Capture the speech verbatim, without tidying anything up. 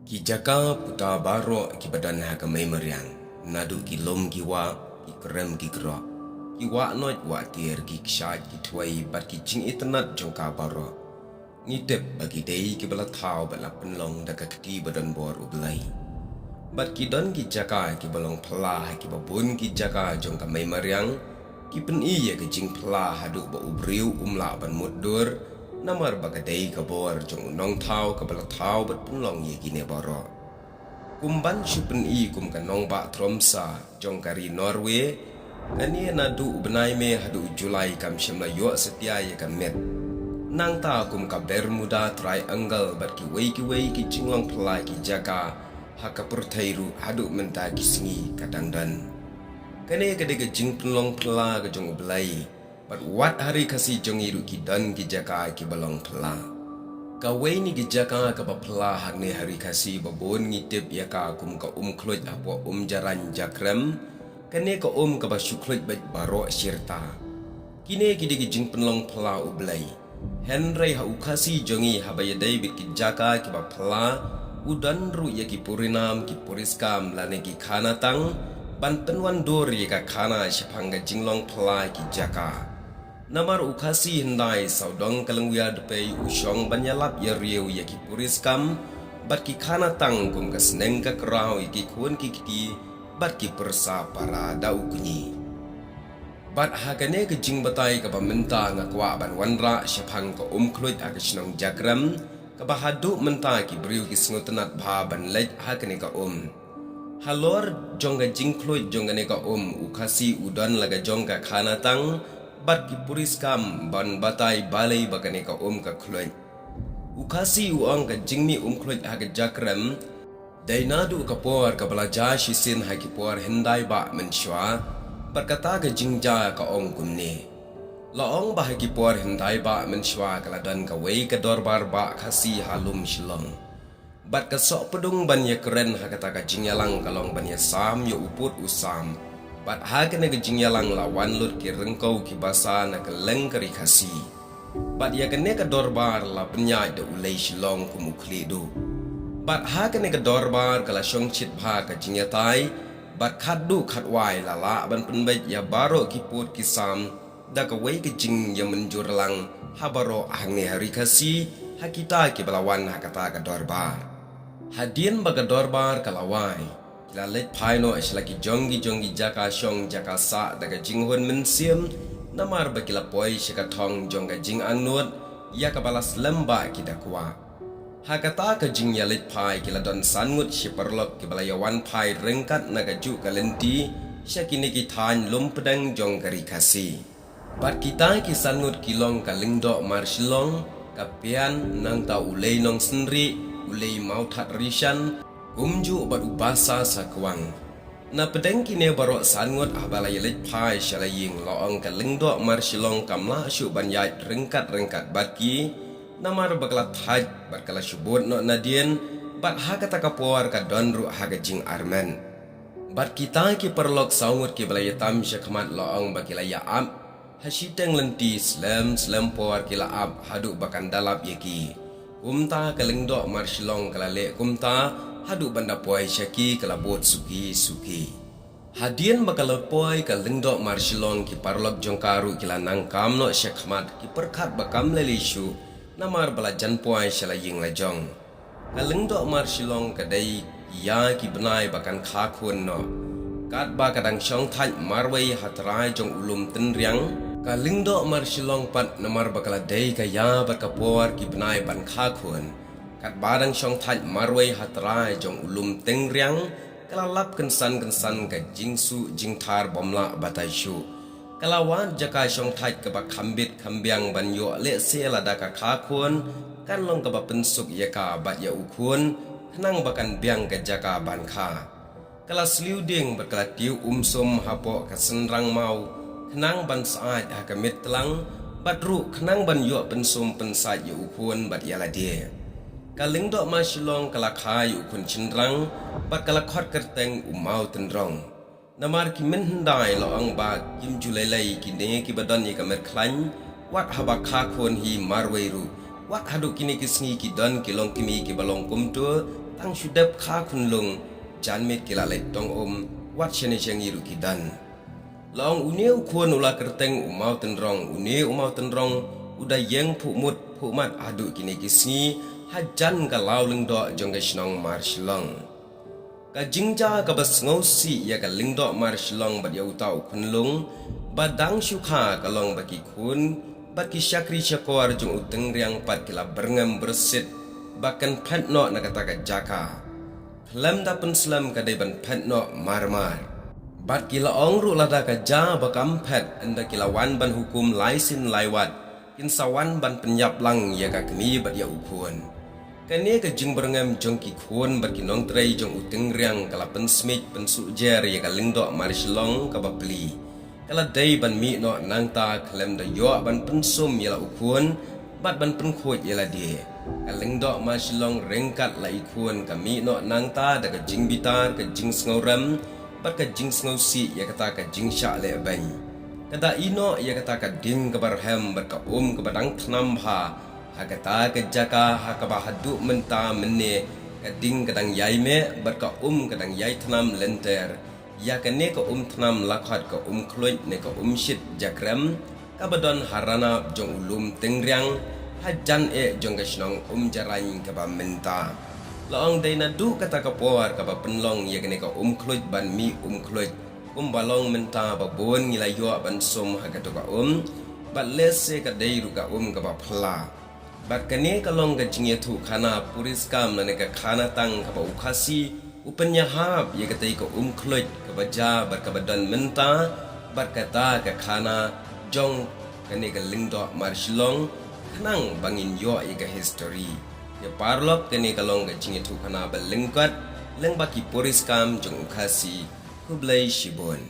Ki jaka puta baroh kiba don ha ka Mei Mariang, naduh ki lum ki wah, ki krem ki krok, ki wah noit wah tiar, ki kshaid ki thwei bad ki jingitynnad jong ka baroh, ngi tip ba ki dei kiba la thaw bad la pynlong da ka kti ba don bor U Blei. Bad ki don ki jaka kiba long phylla ha kiba bun ki jaka jong ka Mei Mariang, ki pyni ïa ka jingphylla haduh ba u briew um lah ban mutdur, namar ba ka dei ka bor jong U Nongthaw kaba la thaw bad pynlong ïa kine baroh. Kum ban shu pyni kum ka nongbah Tromsø jong ka ri Norway, kane naduh u bnai Mei haduh u July kam shym la ïoh satia ïa ka met. Nangta kum ka Bermuda Triangle bad kiwei kiwei ki jinglong phylla ki jaka ha ka pyrthei ruh haduh mynta ki sngi ka dang don. Kane ka dei ka jingpynlong phylla ka jong U Blei. Bad wat ha ri Khasi jong ngi ruh ki don ki jaka kiba long phylla. Kawei na ki jaka kaba phylla hangne ha ri Khasi ba bun ngi tip ïa ka kum ka Um Khluit hapoh Um Jarain Jakrem. Kane ka um kaba shu khluit beit baroh shirta. Kine ki dei ki jingpynlong phylla U Blei. Hynrei ha u Khasi jong ngi haba ïadei bad ki jaka kiba phylla, u don ruh ïa ki purinam, ki puriskam lane ki khanatang ban pynwan dur ïa ka khana shaphang ka jinglong phylla ki jaka. Namar u Khasi hyndai sawdong ka lyngwiar dpei u shong ban ïalap ïariew ïa ki puriskam bad ki khanatang kum ka sneng ka kraw ïa ki khun ki kti bad ki pyrsa para da u kñi. Bad ha kane ka jingbatai kaba mynta nga kwah ban wanrah shaphang ka Um Khluit ha ka shnong Jakrem, kaba haduh mynta ki briew ki sngewtynnad bha ban leit ha kane ka um. Halor jong ka jingkhluit jong kane ka um, u Khasi u don la ka jong ka khanatang bad ki puriskam ban batai balei ba kane ka um ka khluit. U Khasi u ong ka jingmih Um Khluit ha ka Jakrem dei naduh ka por kaba la jia shisien ha ki por hyndai bah mynshuwa, bad kata ka jingjia ka ong kumne. La ong ba ha ki por hyndai bah mynshuwa ka la don kawei ka dorbar bah Khasi ha lum Shillong. Bad ka sohpdung ban ïakren ha kata ka jingïalang ka long ban ïasam ïa u pud u sam. Bad ha kane ka jingïalang la wan lut ki ryngkew ki basa na kylleng ka ri Khasi. Bad ïa kane ka dorbar la pynïaid da u Lei Shillong kum u khlieh duh. Bad ha kane ka dorbar ka la shongshit bha ka jingïatai, bad khatduh khatwai la lah ban pynbeit ïa baroh ki pud ki sam da kawei ka jingïamynjur lang ha baroh hangne ha ri Khasi ha kita kiba la wan ha kata ka dorbar. Hadien ba ka dorbar ka la wai, ki la leit phai noh sha la ki jong ki jong ki jaka shong jaka sah da ka jinghun mynsiem, namar ba ki la poi sha ka thong jong ka jingangnud ïa kaba la slem bah ki da kwah. Ha kata ka jingïaleit phai ki la don san ngut shi paralok kiba la ïawan phai ryngkat na kajuh ka lynti sha kine ki thaiñ lum pdeng jong ka ri Khasi. Bad kita ki san ngut ki long ka Lyngdoh Marshillong, ka Pian, nangta u Lei Nongsynrih, u Lei Mawthadraishan, kumjuh bad u Basa Sakwang. Na pdeng kine baroh san ngut haba la ïaleit phai sha la ïing, la ong ka Lyngdoh Marshillong kam lah shuh ban ïaid ryngkat ryngkat bad ki, namar ba ka la thait bad ka la shu bud noh nadien, bad ha kata ka por ka don ruh ha ka jingarmet. Bad kita ki paralok saw ngut kiba la ïatam shakhmat la ong ba ki la ïa ap ha shiteng lynti, slem slem por ki la ap haduh ba kan da lap ïa ki. Kumta ka Lyngdoh Marshillong ka la leh kumta haduh ban da poi sha ki, ka la bud suki suki. Hadien ba ka la poi ka Lyngdoh Marshillong, ki paralok jong ka ruh ki la nang kam noh shakhmat, ki pyrkhat ba kam lei lei shuh, namar ba la jan poi sha la ïing la jong. Ka Lyngdoh Marshillong ka dei ïa ki bnai ba kan kha khun noh. Katba ka dang shong thait marwei ha trai jong u lum Tynriang, ka Lyngdoh Marshillong pat, namar ba ka la dei ka ïa bad ka por ki bnai ban kha khun. Katba dang shong thait marwei ha trai jong u lum Tynriang, ka la lap kynsan kynsan ka jingsuh jingthar bym lah batai shuh. Ka la wad jaka shong thait kaba kham bit kham biang ban ïoh lehse lada ka kha khun, kan long kaba pynsuk ïa ka bad ïa u khun, khnang ba kan biang ka jaka ban kha. Ka la sliew dieng bad ka la tiew um sum hapoh ka synrang maw, khnang ban syaid ha ka miet tlang, bad ruh khnang ban ïoh pynsum pynsait ïa u khun bad ïa lade. Ka Lyngdoh Marshillong ka la kha ïa u khun shynrang, bad ka la khot kyrteng u Mawtynrong. Namar ki mynhyndai la ong ba kim ju lei lei kine kiba don ïa ka met khlaiñ, wat haba kha khun hi marwei ruh, wat haduh kine ki sngi ki don ki longkmie kiba long kumto, Tang shu dep kha khunlung, janmiet ki la leit tong um, wat shane sha ngi ruh ki don. La ong une u khun u la kyrteng u Mawtynrong, une u Mawtynrong u da ïeng phuh mut phuh mat haduh kine ki sngi, hajan ka law lyngdoh jong ka shnong Marshillong. Ka jingjia kaba sngewsih ïa ka lyngdoh Marshillong bad ïa uta u khunlung, ba dang shu kha ka long ba ki khun bad ki shakri shakor jong u Tyngriang pat ki la byrngem byrsit ba kan phet noh na kata ka jaka. Khlem da pynslem ka dei ban phet noh mar mar. Bad ki la ong ruh lada ka jia ba kam phet, ynda ki la wan ban hukum lai sien lai wat, kin sa wan ban pynïap lang ïa ka kmie bad ïa u khun. Kane ka jingbyrngem jong ki khun bad ki nongtrei jong u Tyngriang ka la pynsmit pynsuhjer ïa ka lyngdoh Marshillong kaba pli. Ka la dei ban mih noh nangta khlem da ïoh ban pynsum ïa la u khun bad ban pynkhuid ïa lade. Ka lyngdoh Marshillong ryngkat la i khun ka mih noh nangta da ka jingbitar, ka jingsngewrem bad ka jingsngewsih ïa kata ka jingshah lehbeiñ. Ka da ïeh noh ïa kata ka ding kaba rhem bad ka um kaba dang thnam bha ha kata ka jaka ha kaba haduh mynta mynne ka ding ka dang ïai meh bad ka um ka dang ïai thnam lynter. Ïa kane ka um thnam la khot ka um khluit ne ka um shit jakrem, kaba don ha ranab jong u lum Tyngriang, hajan eh jong ka shnong Umjarain kaba mynta. La ong dei naduh kata ka por kaba pynlong ïa kane ka um khluit ban mih um khluit, kumba long mynta ba bun ngi la ïoh ban sum ha kato ka um, bad lehse ka dei ruh ka um kaba phylla. Bad kane ka long ka jingïathuhkhana puriskam lane ka khana tang kaba u Khasi u pynïahap ïa katei ka um khluit kaba jia bad kaba don mynta, bad kata ka khana jong kane ka lyngdoh Marshillong, khnang ba ngin ïoh ïa ka history. Ïa paralok, kane ka long ka jingïathuhkhana ba lyngkot lyngba ki puriskam jong u Khasi. Khublei shibun.